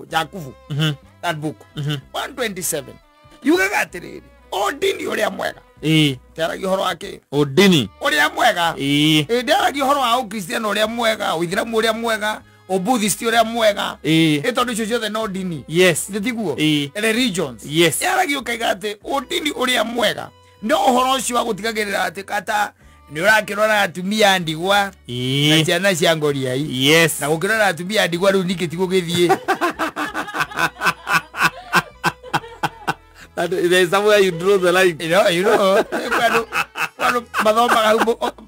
Etagwo Jakubu. That book. 127. Yugaga atiriri, ũndini ũrĩa mwega. Ndĩaragia ũhoro wa kĩ? Ũndini ũrĩa mwega. Ndĩaragia ũhoro wa ũkristiano ũrĩa mwega, ũithĩramu ũrĩa mwega, ũbuddhist ũrĩa mwega. Tondũ icio ciothe no ndini. Yes. Nĩ tiguo? Religions. Yes. Yaragia ũkaiga atĩ ũndini ũrĩa mwega no ũhoro ũcio wa gũtigagĩrĩra atĩ kata nĩ ũrakĩrora atumia ndigwa na ciana cia ngoriai. Yes. Na gũkĩrora atumia ndigwa rĩu ningĩ ti gũgĩthiĩ. That there is somewhere you draw the line. You know, mathomaga hau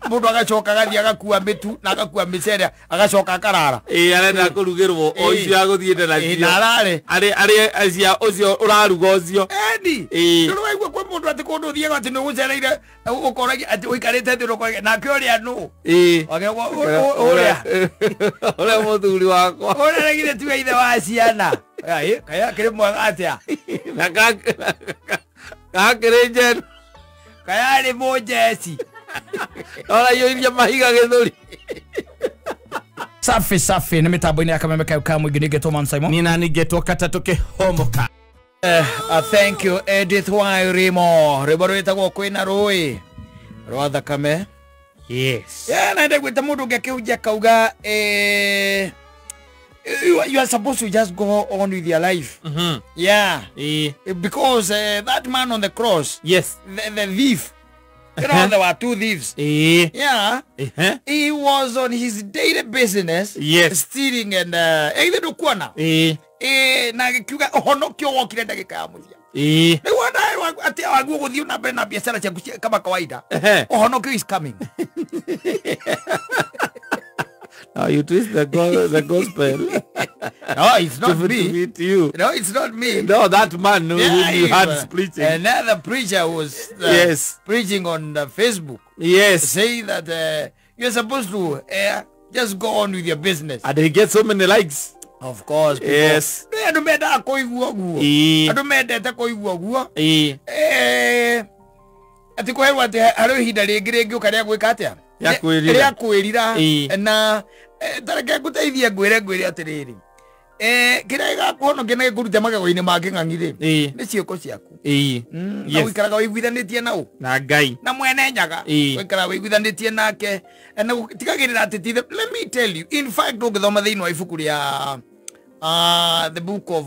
mũndũ agacoka agathiĩ agakua mĩtu na agakua mĩcere agacoka akarara. Arenda kũrugĩrwo o icio agũthiĩte nacio. Na arare. Arĩ cia ũcio ũraruga ũcio. Eni. Ndũrĩ waigua kwĩ mũndũ atĩ kũndũ ũthiaga atĩ nĩ ũgũcereire ũkoragia atĩ ũikarĩte thĩ ũkoragia nake ũrĩa nũ? Ũrĩa. Ũrĩa mũthuri wakwa. Ũrĩa regire tiwe ithe wa ciana. Kaya kĩrĩ mwega atĩa? Na gakĩrĩ njeru. Kaya rĩ mũnjeci. Ora yoiria mahiga gĩthũri. Safi safi nĩ mĩtambo-inĩ ya Kameme Kayo ka Mũingĩ nĩngetwo Man Simon. Nina nĩngetwo Katatũ Kĩhomoka. Thank you Edith Wairimo. Rwĩmbo rwĩtagwo Kwĩna Rũĩ rwa Thakame. Yes. Yeah, na ndagwĩta mũndũ ũngĩ akĩhunjia akauga you are supposed to just go on with your life. Yeah. Because that man on the cross, yes, the thief, you know, there were two thieves. Yeah. He was on his daily business, yes, stealing and either kuona. Na kiuga honokio wokire ndagika ya mũthia. Rĩu ona ati waguo gũthiĩ na mbere na biacara ciaku kama kawaida. Ũhonokio is coming. Now you twist the gospel. No, it's not me. To you. No, it's not me. No, that man who you had preaching. Another preacher was yes, preaching on Facebook. Yes. Saying that you're supposed to just go on with your business. And he gets so many likes. Of course. People, yes. Andũ mendaga kũigua ũguo. Andũ mendete kũigua ũguo. Atĩ kũherwo atĩ harĩ ihinda rĩngĩ rĩngĩũka rĩa gwĩka atĩa? Rĩa kwĩrira. Na tareke ngũteithie ngwĩre atĩrĩrĩ. Kĩrĩa gĩgakũhonokia na gĩkũrute magego-inĩ ma kĩng'ang'i rĩ, nĩ ciĩko ciaku. Na ũikaraga ũiguithanĩtie na ũ? Na Ngai. Na mwene Nyaga. Ũikaraga ũiguithanĩtie nake. Na tigagĩrĩra atĩ ti let me tell you, in fact ũngĩthoma thĩinĩ wa ibuku rĩa the book of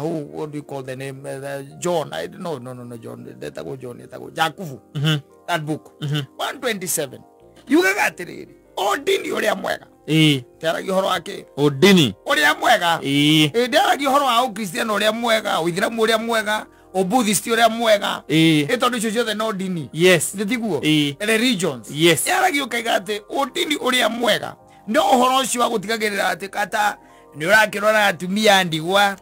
who, what do you call the name? John. I no John. Ndetagwo John, etagwo Jakubu. That book. 127. Yugaga atĩrĩrĩ, ũndini ũrĩa mwega. Ndĩaragia ũhoro wa kĩ? Ũndini ũrĩa mwega. Ndĩaragia ũhoro wa ũkristiano ũrĩa mwega, ũithĩramu ũrĩa mwega, ũbuddhist ũrĩa mwega. Tondũ icio ciothe no ndini. Yes. Nĩ tiguo? Religions. Yes. Yaragia ũkaiga atĩ ũndini ũrĩa mwega no ũhoro ũcio wa gũtigagĩrĩra atĩ kata nĩ ũrakĩrora atumia ndigwa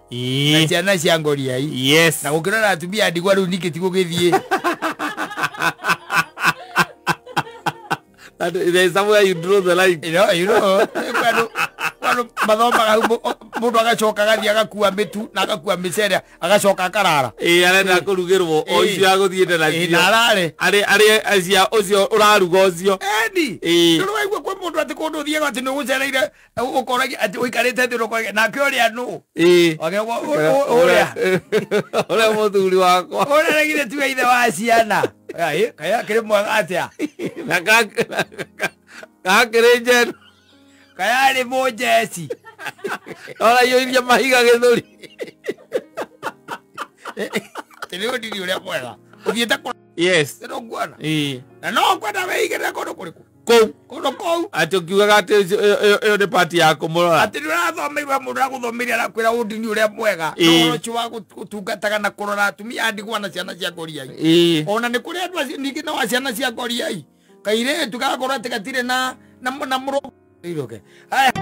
na ciana cia ngoriai. Yes. Na gũkĩrora atumia ndigwa rĩu ningĩ ti gũgĩthiĩ. That there is somewhere you draw the line. You know, andũ mathomaga hau mũndũ agacoka agathiĩ agakua mĩtu na agakua mĩcere agacoka akarara. Arenda kũrugĩrwo o icio agũthiĩte nacio. Na arare. Arĩ cia ũcio ũraruga ũcio. Eni. Ndũrĩ waigua kwĩ mũndũ atĩ kũndũ ũthiaga atĩ nĩ ũgũcereire ũkoragia atĩ ũikarĩte thĩ ũkoragia nake ũrĩa nũ? Ũrĩa. Ũrĩa mũthuri wakwa. Ũrĩa regire tiwe ithe wa ciana. Kaya kĩrĩ mwega atĩa? Na gakĩrĩ njeru. Kaya rĩ mũnjeci. Ora yoiria mahiga gĩthũri. Atĩ nĩ ũndini ũrĩa mwega. Ũthiĩte kũ? Yes. Nĩ ũkuona? Na no ngwenda wĩigĩrĩre kũndũ kũrĩkũ? Kũu. Kũndũ kũu. Atĩ ũkiugaga atĩ ĩyo nĩ part ya kũmũrora. Atĩ nĩ ũrathomeirwo mũndũ ũragũthomeire arakwĩra ũndini ũrĩa mwega. Ũhoro ũcio wa gũtungataga na kũrora atumia ndigwa na ciana cia ngoriai. Ona nĩ kũrĩ andũ acio ningĩ no a ciana cia ngoriai. Kairĩtu gagakorwo atĩ gatirĩ na mũrũ. Okay. Haya.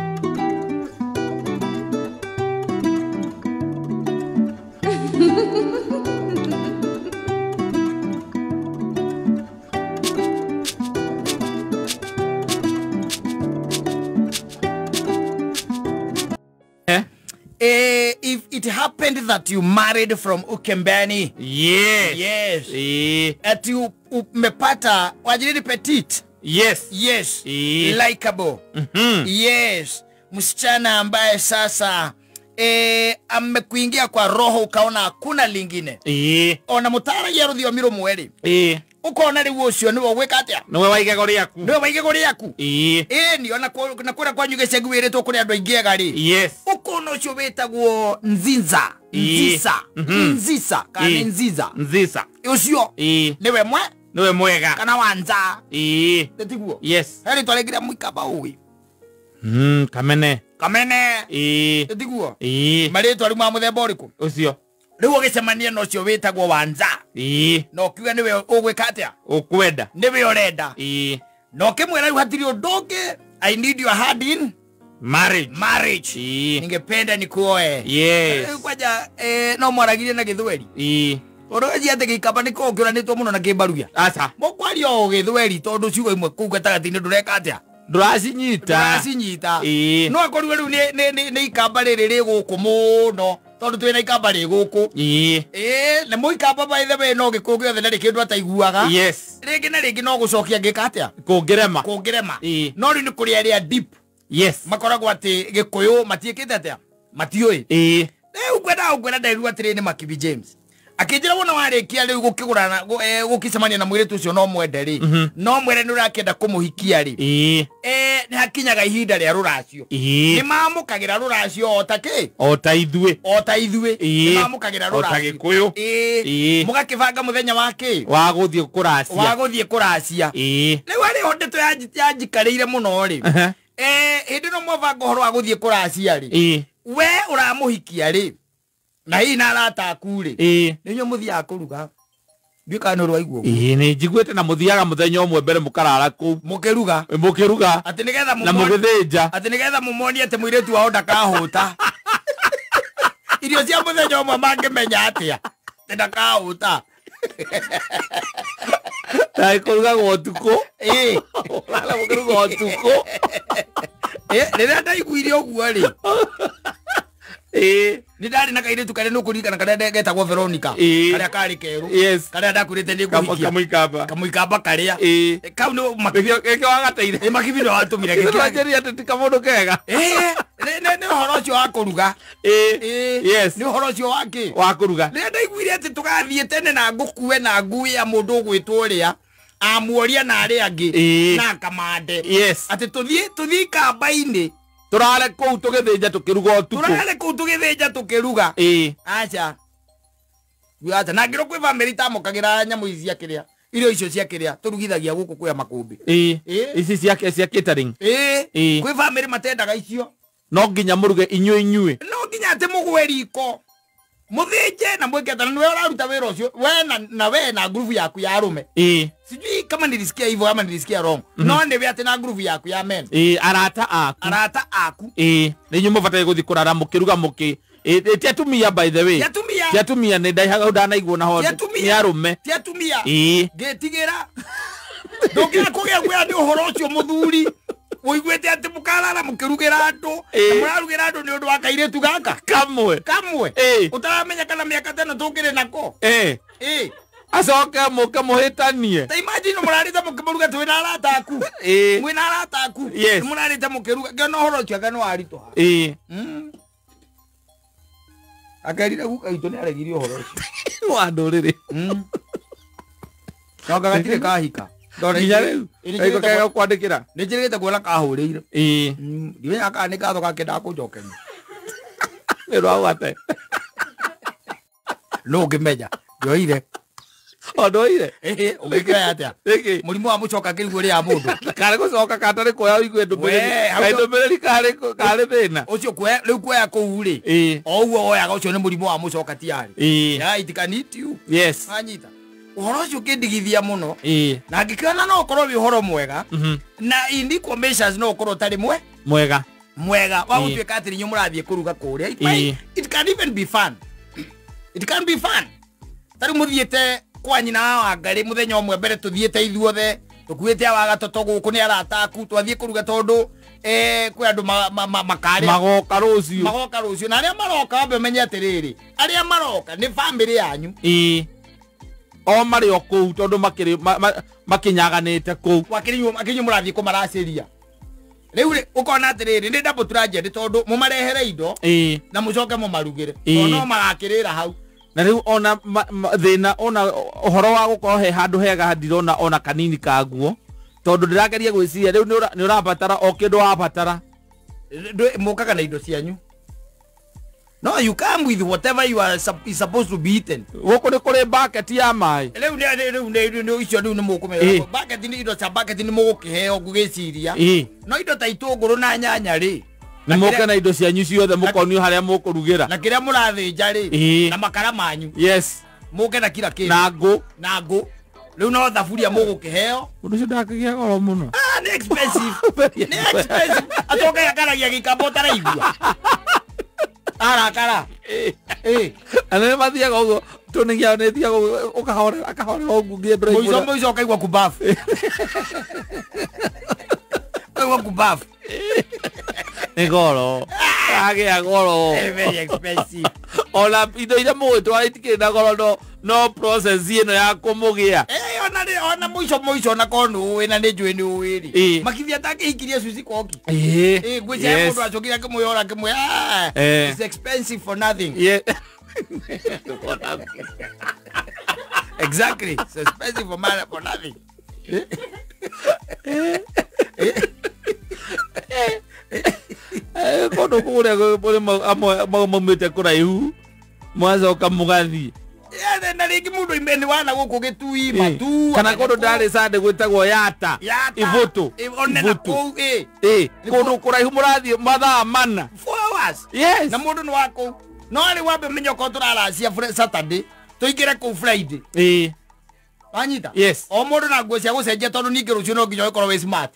If it happened that you married from Ukembeni, yes, yes, at you umepata wajiri petite, yes, yes, likable, yes, msichana ambaye sasa amekuingia kwa roho ukaona hakuna lingine. Ona mutaragia ruthiomi rumwe ri. Ukona riu ucio niwe gwika atia? Niwe wa igego riaku. Niwe wa igego riaku. Ni ona na kura kwanyu gicagi wiritwo kuri andu aingi ega ri. Yes. Ukona ucio witagwo Nzinza. Nzisa. Nzisa kana Nziza. Nzisa. Ucio. Niwe mwe? Niwe mwega. Kana wanza. Nitiguo. Yes. Heri twaregira muikaba uwi. Kamene. Kamene. Nitiguo. Maritwa riu ma muthemba uriku? Ucio. Riu ugicemania na ucio witagwo wanza. Na ukiuga niwe ugwika atia? Ukwenda. Niwe urenda. Na ukimwira riu hatiri undu ungi, I need your hand in marriage. Marriage. Ningependa nikuoe. Yes. Kwaja no mwaragirie na githweri. Uroji ati gikaba niko ngiuranitwo muno na kimbarugia. Aca. Mukwaria o githweri tondu ciugo imwe kuu gatagatĩ-inĩ ndureka atia? Nduracinyita. Nduracinyita. No akorirwe riu ni ikamba riri ri guku muno. Tondu twina ikamba ri guku. Na muikamba by the way no gikuyu giothe na kindu ataiguaga. Yes. Ringi na ringi no gucokia ngika atia? Kungirema. Kungirema. No riu ni kuri aria deep. Yes. Makoragwo ati gikuyu matiikite atia? Matiui. Riu ngwenda ngwenda nderirwo atiri ni Makibi James. Akinjira wona warikia riu gukigurana gukicemania na mwiritu ucio no mwende ri. No mwere ni urakienda kumuhikia ri. Ni hakinyaga ihinda ria ruracio. Ni mamukagira ruracio o ta ki? O ta ithuĩ. O ta ithuĩ. Ni mamukagira ruracio. O ta Gikuyu. Mugakibanga muthenya wa ki? Wa guthie kuracia. Wa guthie kuracia. Riu ari ho ndeto ya njikarire muno ri. Hindi no mwabanga uhoro wa guthie kuracia ri. We uramuhikia ri. Na hii na arata aku ri. Ni inyuĩ mũthiaga kũruga. Ndiũĩ kana nĩ ũrwaigua ũguo. Nĩ njiguĩte na mũthiaga mũthenya ũmwe mbere mũkarara kũu. Mũkĩruga. Mũkĩruga. Atĩ nĩgetha na mũgĩthĩnja. Atĩ nĩgetha mũmonie atĩ mũirĩtu wao ndakahũta. Irio cia mũthenya ũmwe mangĩmenya atĩa? Atĩ ndakahũta. Na ĩkũrugagwo ũtukũ. Ũrara mũkĩruga ũtukũ. Rĩrĩa ndaiguire ũguo rĩ. Ni ndari na kairitu karia nukuririkana karia getagwo Veronica karia kari keru karia ndakwirite ni nguhikia kamuikamba kamuikamba karia kau ni gikio wagateire Makibi no watumire gikio wanjeria ati ti kamundu kega ni uhoro ucio wa kuruga yes ni uhoro ucio wa ki wa kuruga rĩrĩa ndaiguire ati tugathiĩ tene na ngũkue na ngui ya mũndũ ũgwĩtwo ũrĩa amuoria na arĩa angĩ na kamande yes ati tuthiĩ ikamba-inĩ turare kuu tugithinja tukiruga utuku turare kuu tugithinja tukiruga acha acha na ngiro kwi family tamukagira nyamu ici cia kiria irio icio cia kiria turugithagia guku kwa makumbi ici cia catering kwi family matendaga icio no nginya muruge inyue inyue no nginya ati mugwe riko muthinje na mwike ata niwe uraruta wira ucio we na we na ngurubu yaku ya arume sijui kama nilisikia hivyo ama nilisikia wrong no niwe ati na ngurubu yaku ya men arata aku arata aku ni inyuĩ mũbataire gũthiĩ kũrara mũkĩruga mũkĩ ti atumia by the way ti atumia nĩ ndaihaga ndanaigua na ho nĩ arume ti atumia ngĩtigĩra ndũngĩra kũgĩa guoya nĩ ũhoro ũcio mũthuri ũiguĩte atĩ mũkarara mũkĩrugĩra andũ na mũrarugĩra andũ nĩ ũndũ wa kairĩtu gaka kamwe kamwe ũtaramenya kana mĩaka teno tũkĩrĩ nako acoke mũke mũhĩtanie ta imagine mũrarĩte mũkĩmũruga twĩna arata aku mwĩna arata aku mũrarĩte mũkĩruga ngĩona ũhoro ũcio anga nĩ waritũha akerire guka witũ nĩ aregirie ũhoro ũcio wa ndũrĩrĩ no gatirĩ kahika nginya rĩu ĩko kega kwandĩkĩra nĩ njĩrĩgĩte kuona kahũrĩire ndimenyaga kana nĩ ngatho gakendaga kũnjokeria nĩ rwagwate no ũngĩmenya ndioire ondoire ũngĩkĩoya atĩa mũrimũ wa mũcoka kĩrigũ rĩa mũndũ karĩ gũcoka katarĩ kuoya ũigue ndũmĩrĩri karĩ thĩna ũcio rĩu kuoya kũu rĩ o ũguo woyaga ũcio nĩ mũrimũ wa mũcoka tiarĩ ya it can hit you yes anyita uhoro ũcio ũkĩndigithia mũno na ngĩkĩona no ũkorwo wĩ ũhoro mwega na in equal measures no ũkorwo ũtarĩ mwega mwega wa gũtuĩka atĩ inyuĩ mũrathiĩ kũruga kũrĩa it can even be fun it can be fun tarĩu mũthiĩte kwa nyina wa Ngarĩ mũthenya ũmwe mbere tũthiĩte ithuothe tũkuĩte awa gatoto gũkũ nĩ arata aku twathiĩ kũruga tondũ kwĩ andũ makarĩa magoka rũciũ magoka rũciũ na arĩa maroka wambe ũmenye atĩrĩrĩ arĩa maroka nĩ bamĩrĩ yanyu o marĩ o kũu tondũ makĩnyaganĩte kũu wakĩnyuo mũrathiĩ kũmaracĩria Rĩu rĩ ũkona atĩrĩrĩ nĩ double tragedy tondũ mũmarehere indo na mũcoke mũmarugĩre tondũ no magakĩrĩra hau. Na rĩu ona thĩna ona ũhoro wa gũkorwo he handũ hega ndirona ona kanini kaguo tondũ ndĩrageria gwĩciria rĩu nĩ ũrabatara o kĩndũ wabatara. Mũkaga na indo cianyu. No, you come with whatever you are is supposed to be eaten. Gũkũ nĩ kũrĩ bucket ya maĩ. Rĩu nĩ icio rĩu nĩ mũkũmenya. Bucket nĩ indo cia bucket nĩ mũgũkĩheo ngũgĩciria. No indo ta itũngũrũ na nyanya rĩ nĩ mũke na indo cianyu ciothe mũkonio harĩa mũkũrugĩra. Na kĩrĩa mũrathĩnja rĩ na makara manyu. Yes. Mũke na kila kĩndũ. Na ngũ. Na ngũ. Rĩu no thaburia mũgũkĩheo. Ũndũ ũcio ndakĩgĩa goro mũno. Ah, nĩ expensive. Nĩ expensive. Acoke akaragia gĩkamba ũtaraigua. Arakara. Ana nĩ mathiaga ũguo tũnĩgia nĩ thiaga ũkahorera akahorera ũguo nginya ndũraigua. Mũico mũico ũkaigua kubafu. Ũkaigua kubafu. Nĩ goro. Agĩa goro. Very expensive. Ona indo iria mũgwĩtwara itikĩrĩ na goro no process ĩno ya kũmũgĩa. Ona ona mũico mũico ona korwo nĩ ũĩ na nĩ njũĩ nĩ ũĩ rĩ. Makithia atakĩhikirie Suzy Koki. Ngwĩciria mũndũ acokire akĩmwĩyora akĩmwĩra it's expensive for nothing. Yeah. Exactly. It's expensive for nothing. Kũndũ kũrĩa kũrĩ maumĩte kũraihu mwacoka mũgathiĩ. Na rĩngĩ mũndũ oime nĩ wana gũkũ Gĩtui Matu kana kũndũ ndarĩ Sunday gwĩtagwo Yata Ibũtũ kũndũ kũraihu mũrathiĩ mathaa mana 4 hours. Yes. Na mũndũ nĩ wa kũu no rĩ wambe ũmenye okorwo tũraracia Saturday tũingĩre kũu Friday. Wanyita? Yes. O mũndũ na nguo cia gũcenjia tondũ ningĩ rũciũ no nginya ũkorwo wĩ smart.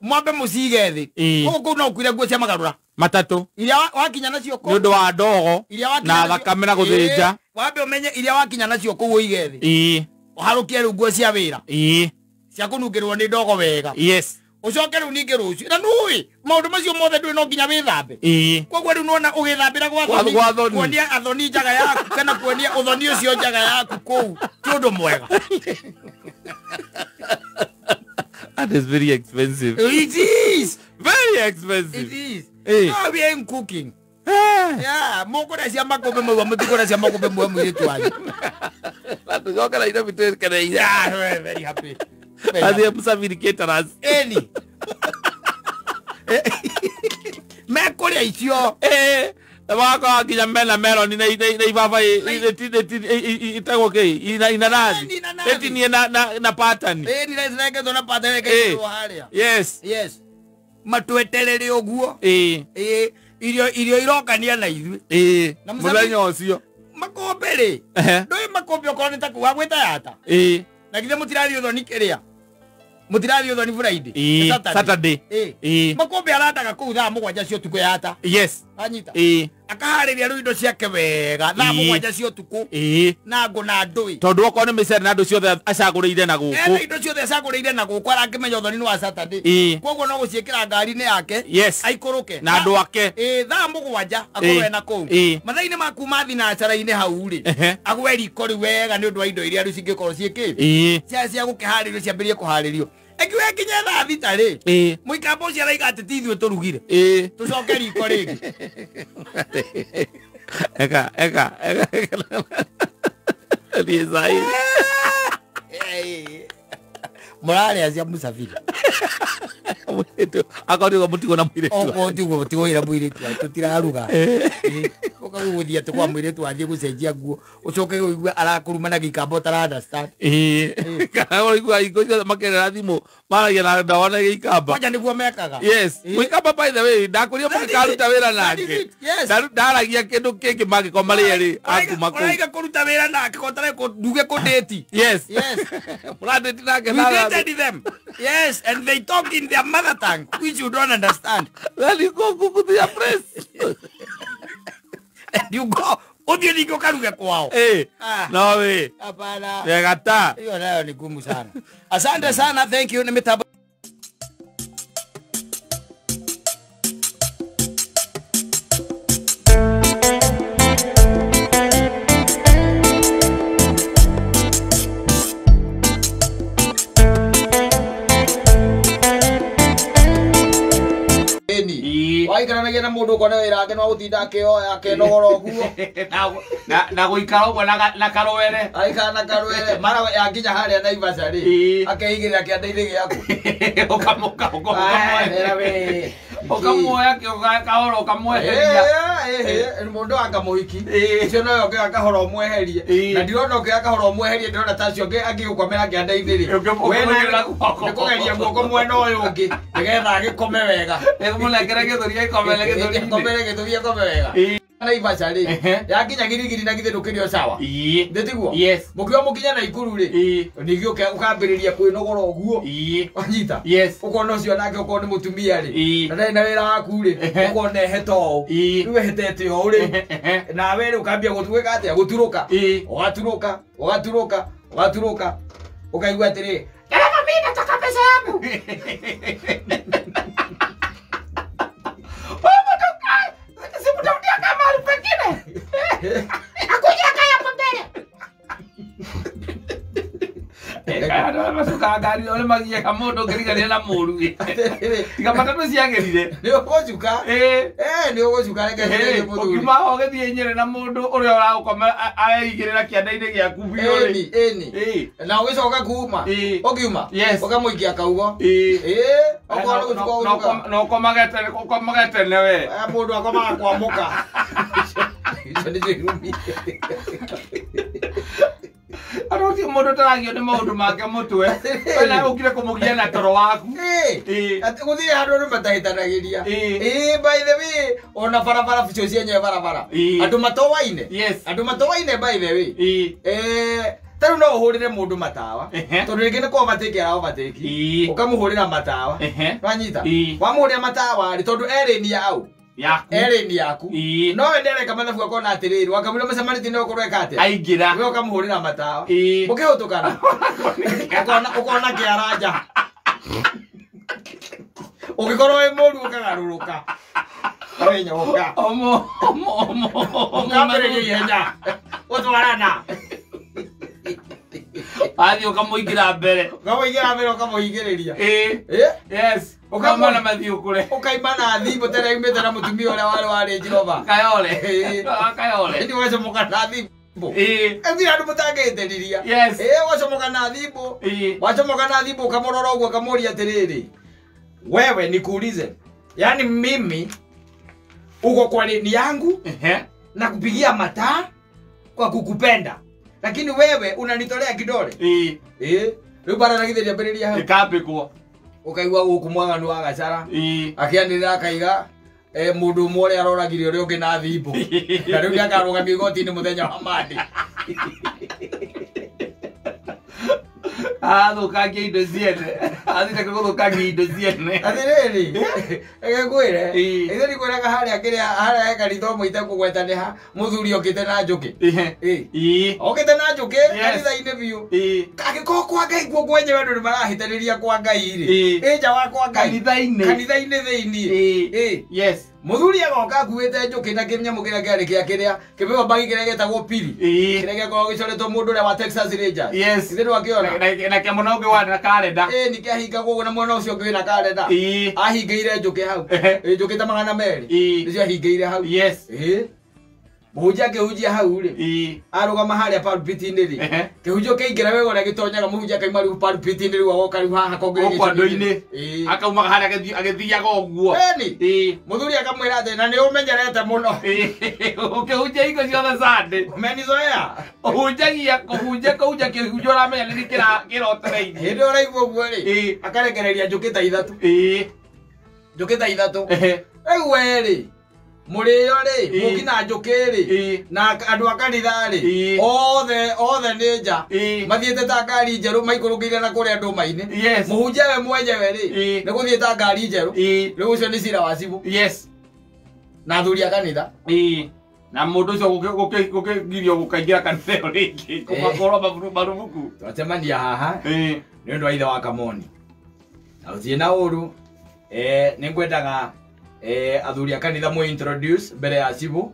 Mwambe mũcige thĩ. Gũkũ kũu no ũkuire nguo cia magarũra matatũ iria wakinya nacio kũu nĩ ũndũ wa ndogo na thakame na gũthĩnja. Wambe ũmenye iria wakinya nacio kũu ũige thĩ. Ũharũkie rĩu nguo cia wĩra cia kũnungĩrwo nĩ ndogo wega. Yes. Ũcoke rĩu ningĩ rũciũ na nĩũĩ maũndũ macio mothe ndũĩ no nginya wĩthambe. Koguo rĩu nĩwona ũgĩthambĩra gwa thoni kuonia athoni njaga yaku kana kuonia ũthoni ũcio njaga yaku kũu ti ũndũ mwega. That is very expensive. It is very expensive. It is. No, we ain't cooking. Yeah, mũkũrĩa cia makũmbĩ mau mũtikũrĩa cia makũmbĩ mau mũirĩtu wanyu. Na tũcoke na Nairobi twĩkeneire. Yeah, we're very happy. Athiĩ Msafiri Caterers. Ĩni. Mekũrĩa icio. Na magakorwo nginya mena meloni na ibaba itagwo kĩ inanathi. Ĩtinie na pattern. Ĩni nĩcirengetwo na pattern ĩkaigĩrĩrwo harĩa. Yes. Yes. Matweterere ũguo. Irio irokania na ithuĩ. Mũthenya ũcio. Makũmbĩ rĩ. Ndũĩ makũmbĩ okorwo nĩ ta kũu wagwĩta Yata. Na githĩ mũtirathiĩ ũthoni kĩrĩa. Mũtirathiĩ ũthoni Friday. Saturday. Makũmbĩ arandaga kũu thaa 7 cia ũtukũ Yata. Yes. Anyita. Akaharĩria rĩu indo ciake wega thaa 7 cia ũtukũ. Na ngũ na ndũĩ. Tondũ okorwo nĩ mĩcere na andũ ciothe acagũrĩire na gũkũ. Ena indo ciothe acagũrĩire na gũkũ arakĩmenya ũthoni nĩ wa Saturday. Koguo no gũciĩkĩra ngari-inĩ yake. Yes. Aikũrũke. Na andũ ake. Thaa 7 akorwo ena kũu. Mathaa-inĩ ma kuma thinacara-inĩ hau rĩ. Agwe riko rĩu wega nĩ ũndũ wa indo iria rĩu cingĩkorwo ciĩkĩte. Cia gũkĩharĩrio ciambĩrĩrie kũharĩrio. Ekiwe kinya thaa 6 rĩ. Mũikamba ũcio araiga atĩ ti ithuĩ tũrugire. Tũcoke riko rĩngĩ. Eka eka eka. Rizai. Mũrarĩa cia Msafiri. Akorwo mũtigo na mũirĩtu. Okorwo tiguo mũtigo na mũirĩtu tũtiraruga. Ũkagũthiĩ atĩ kwa mũirĩtu athiĩ gũcenjia nguo ũcoke ũigue arakũruma na gĩikamba ũtara understand. Kana ũigua hingo ciothe makerera thimũ maragia na ndawa na gĩikamba. Kwanja nĩguo mekaga. Yes. Mũikamba by the way ndakũria mũgĩkaruta wĩra nake. Ndaragia kĩndũ kĩngĩ mangĩkorwo marĩ erĩ akuma kũu. Ũraiga kũruta wĩra nake ko nduge kũndĩti. Yes. Yes. Mũrandĩti nake. We dated them. Yes, and they talk in their mother tongue, which you don't understand. Then you go to their place. And you go, uthiĩ ningĩ ũkaruge kwao. No way. Hapana. Wega ta. Hiyo nayo ni gumu sana. Asante sana, thank you. Ni mitambo. na mundu ukone wira wake no gutinda akioya akenogora uguo na guikara uguo na karwere aikara na karwere mara yakinya haria Naivasha ri akeigirira kianda-ini giaku ukamuka ukamuoya kahora ukamweheria mundu anga muhiki ucio nowe ũngĩoya kahora ũmweherie na ndirona ũngĩoya kahora ũmweherie ndĩrona ta acio angĩgũkomera kĩanda-inĩ rĩ nĩ kũgeria guoko mwena ũyũ ũngĩ nĩgetha agĩkome wega nĩkũmũnengera gĩthũri agĩkomere gĩthũri-inĩ komere gĩthũri akome wega Naivasha rĩ yakinya Girigiri na githĩ ndũkĩrĩ o sawa thĩ tiguo mũkiuga mũkinya Naikuru rĩ ningĩ ũkambĩrĩria kwĩnogora ũguo wanyita ũkona ũcio nake ũkorwo nĩ mũtumia rĩ na ndarĩ na wĩra waku rĩ ũkona ehete ũũ rĩu ehetete ũũ rĩ nawe rĩ ũkambia gwĩka atĩa gũturũka ũgaturũka ũgaturũka ũgaturũka ũkaigua atĩrĩ dereva mimi nataka pesa yangu Akuja kaya hapo mbele. Kaya ngari ore magieka mundu ngirigaria na muru. Tiga matatu ciagirire. Ni ugucuka. Ni ugucuka reke ni muthuri. Ukiuma ho githie Nyeri na mundu uria uragukoma areigirira kianda-ini giaku biũ ri. Eni. Na ugicoka kuma. Ukiuma. Ukamuikia kaugo. Okorwo gucuka ugucuka. No ukomage tene we. Mundu akomaga kwamuka. Icio nĩcio irumi. Aroti mundu taragio ni maundu make mutwe wena ukire kumugia na toro waku ati guthire handu andu matahitanagiria by the way ona barabara bicio cienyewe barabara andu matowaine andu matowaine by the way ta riu no uhurire mundu matawa tondu ringi ni overtake ara overtake ukamuhurira matawa wanyita wamuhurira matawa ri tondu ereni au yaku ereni yaku no we ndereka mathabu akona atiriri wakamwira mucemanĩtie nĩ ũkorwo eka atĩa aingĩra we ũkamũhũrĩra matawa mũkĩhũtũkana ũkona kĩaranja ũngĩkorwo wĩ mũru ũkagarũrũka ũrĩnyoka ũkambĩrĩria ihenya gũtwarana athiĩ ũkamũingĩra mbere ũkamũingĩra mbere ũkamũhingĩrĩria yes ukamona mathiũ kure ukaima na thimũ tene umĩte na mũtumia ũrĩa warĩ wa Range Rover kayole kayole nĩ wacomoka na thimũ ethira andũ mũtangĩhĩtĩrĩria wacomoka na thimũ wacomoka na thimũ ũkamũrora ũguo ũkamũria atĩrĩrĩ wewe nikuulize yani mimi uko kwa leni yangu na kupigia mataa kwa kukupenda lakini wewe unanitolea kidole rĩu bara na githĩ rĩambĩrĩria hau ĩkambĩkwo ukaigua guku mwaganu wa gacara akianirira akaiga mundu umwe uria aroragire uria ungi na thimbo na riu niakarugamio igoti-ini muthenya wa Monday arathukangia indo ciene athire gũthũkangia indo ciene atiriri reke ngwĩre ithe ndikwĩraga harĩa kĩrĩa harĩa he kanitha ũmwe itekũgweta nĩ ha mũthuri okĩte na njũkĩ okĩte na njũkĩ kanitha-inĩ biũ angĩkorwo kwa Ngai kuo kwenyewe andũ nĩmarahĩtanĩria kwa Ngai rĩ ĩ nja wa kwa Ngai kanitha-inĩ thĩiniĩ yes muthuri agoka akuĩte njũkĩ na kĩnyamũ kĩrĩa kĩarĩ kĩa kĩrĩa kĩbeba bagi kĩrĩa gĩtagwo piri kĩrĩa gĩakoragwo gĩcoretwo mũndũ ũrĩa wa Texas Rangers ithe ndwakĩona na kĩamũna ũngĩ wa na karenda nĩ kĩahingagwo ũguo na mwena ũcio ũngĩ wĩna karenda ahingĩire njũkĩ hau njũkĩ ta 200 nĩcio ahingĩire hau mũhunjia akĩhunjia hau rĩ arũgama harĩa pulpit-inĩ rĩ kĩhunjio kĩaingĩra wega ũrĩa gĩtonyaga mũhunjia akauma rĩu pulpit-inĩ rĩu agoka rĩu haha gũkũ andũ-inĩ akaumaga harĩa agĩthiaga ũguo ĩni mũthuri akamwĩra atĩ na nĩ ũmenyerete mũno ũkĩhunjia hingo ciothe Sunday umenizoea ũhunjagia kũhunjia kũhunjia kĩhunjio ũramenya nĩ kĩrotereire hĩndĩ ũraigua ũguo rĩ akarekereria njũkĩ ta ithatũ njũkĩ ta ithatũ rĩu we rĩ mũrĩo rĩ mũki na njũkĩ rĩ na andũ a kanitha rĩ othe othe nĩ nja mathiĩte ta ngari njerũ maikũrũkĩire na kũrĩa ndũma-inĩ mũhunjia we mwenyewe rĩ nĩ gũthiĩ ta ngari njerũ rĩu ũcio nĩ cira wa cibũ na athuri a kanitha na mũndũ ũcio gũkĩgirio gũkaingĩra kanitha ĩyo rĩngĩ kũmakorwo marubuku twacemania haha nĩ ũndũ wa ithe wa Kamoni na ũthiĩ na ũru nĩ ngwendaga athuri a kanitha mu introduce mbere ya cibũ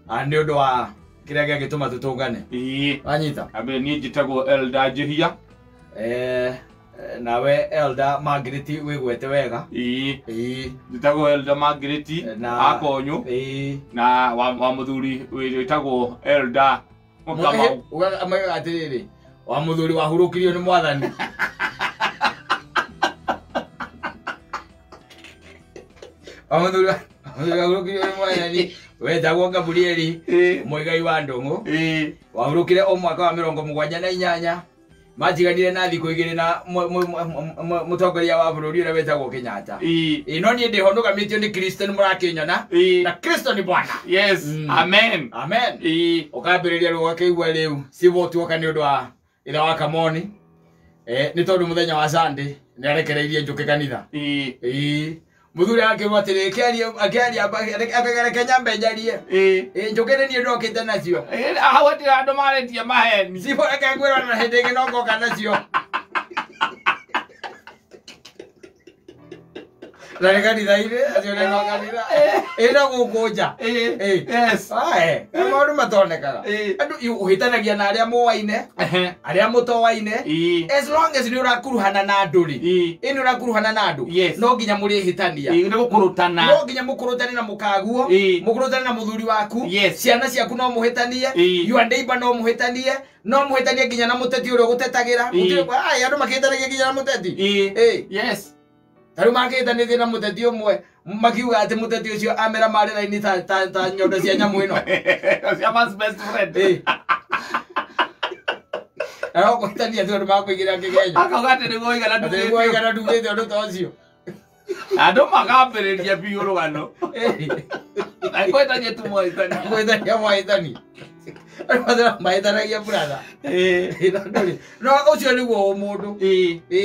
nĩ ũndũ wa kĩrĩa gĩagĩtũma tũtũngane wanyita ambe niĩ njĩtagwo Elder Njihia Nawe Elder Margaret wigwete wega. Ĩĩ. Ĩĩ. Njĩtagwo Elder Margaret Akonyũ. Ĩĩ. Na wa muthuri wĩtagwo Elder Kamau. Ugaga amaiga atiriri wa muthuri wahurukirio ni mwathani. Wa muthuri wahurukirio ni mwathani wetagwo Gabrieli Muigai wa Ndung'u. Wahurukire o mwaka wa 78 matiganire na thikũ igĩrĩ na mũtongoria wa bũrũri ũrĩa wetagwo Kenyatta. Ĩĩ no niĩ ndĩho nũgamĩtio nĩ Kristo nĩ mũrakĩnyona na Kristo nĩ Bwana. Yes. Amen. Amen. Ũkambĩrĩria rĩu ũgakĩigua rĩu civil tuoka nĩ ũndũ wa ithe wa Kamoni. Nĩ tondũ mũthenya wa Sunday nĩ arekereirie njũke kanitha. Ĩĩ. Mũthuri akĩrwo atĩrĩ akĩaria reke nyambe njarie. Ĩĩ njũke nĩ niĩ ndokĩte nacio. Hau hatirĩ andũ marĩtie maheni. Civil reke ngwĩrwo na hĩndĩ ĩngĩ no ngoka nacio. Na nĩ kanitha-inĩ acio nĩ no kanitha. Ĩĩ no gũkũ nja. Yes. Ae, maũndũ matonekaga. Andũ ũhĩtanagia na arĩa mũwaine, arĩa mũtowaine. As long as nĩ ũrakuruhana na andũ rĩ. Ĩ nĩ ũrakuruhana na andũ. No nginya mũrĩhĩtania. Nĩ gũkũrũtana. No nginya mũkũrũtane na mũkaguo. Mũkũrũtane na mũthuri waku. Ciana ciaku no mũhĩtanie. Your neighbor no mũhĩtanie. No mũhĩtanie nginya na mũteti ũrĩa ũgũtetagĩra. Ae, andũ makĩhĩtanagia nginya na mũteti. Yes. Tarĩu makĩhĩtanĩtie na mũteti ũmwe makiuga atĩ mũteti ũcio amera marĩ raini ta nyondo cia nyamũ ĩno. Cia man's best friend. Na no kũhĩtania tu andũ makũigĩra kĩgenyo. Akauga atĩ nĩguo ũigana Atĩ nĩguo ũigana ndugĩte ũndũ ta ũcio. Andũ makambĩrĩria biũ rũgano. Na kũhĩtania tu mwahĩtania. Kũhĩtania mwahĩtania. Andũ mahĩtanagia brother. No ũcio nĩguo ũmũndũ.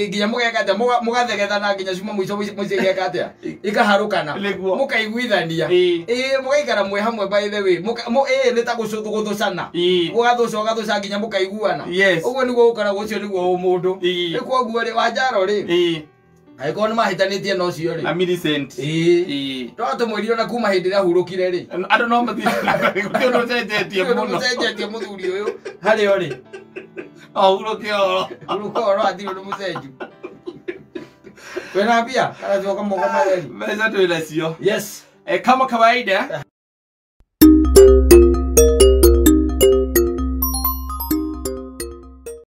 Nginya mũgeka atĩa mũgathegethana nginya cuma mũico mũico igeka atĩa ikaharũkana mũkaiguithania. Ĩĩ mũgaikara mwĩ hamwe by the way. Ĩĩ nĩ ta gũthũcana. Mũgathũca ũgathũca nginya mũkaiguana. Ũguo nĩguo ũkoragwo ũcio nĩguo ũmũndũ. Nĩ kwoguo rĩ Wanjaro rĩ angĩkorwo nĩ mahĩtanĩtie na ũcio rĩ na Millicent. Ĩĩ. No tũmwĩrire ona kuma hĩndĩ ĩrĩa ahurũkire rĩ. Andũ no mathiĩ na mbere gũtirĩ ũndũ ũcenjetie Gũtirĩ ũndũ mũno. mũcenjetie mũthuri ũyũ harĩ o rĩ. Ahurũke oro. Ahurũke oro hatirĩ ũndũ mũcenju. Wĩna mbia? Kana coka moko matheri? Mbeca twĩ nacio. Yes. Kama kawaida.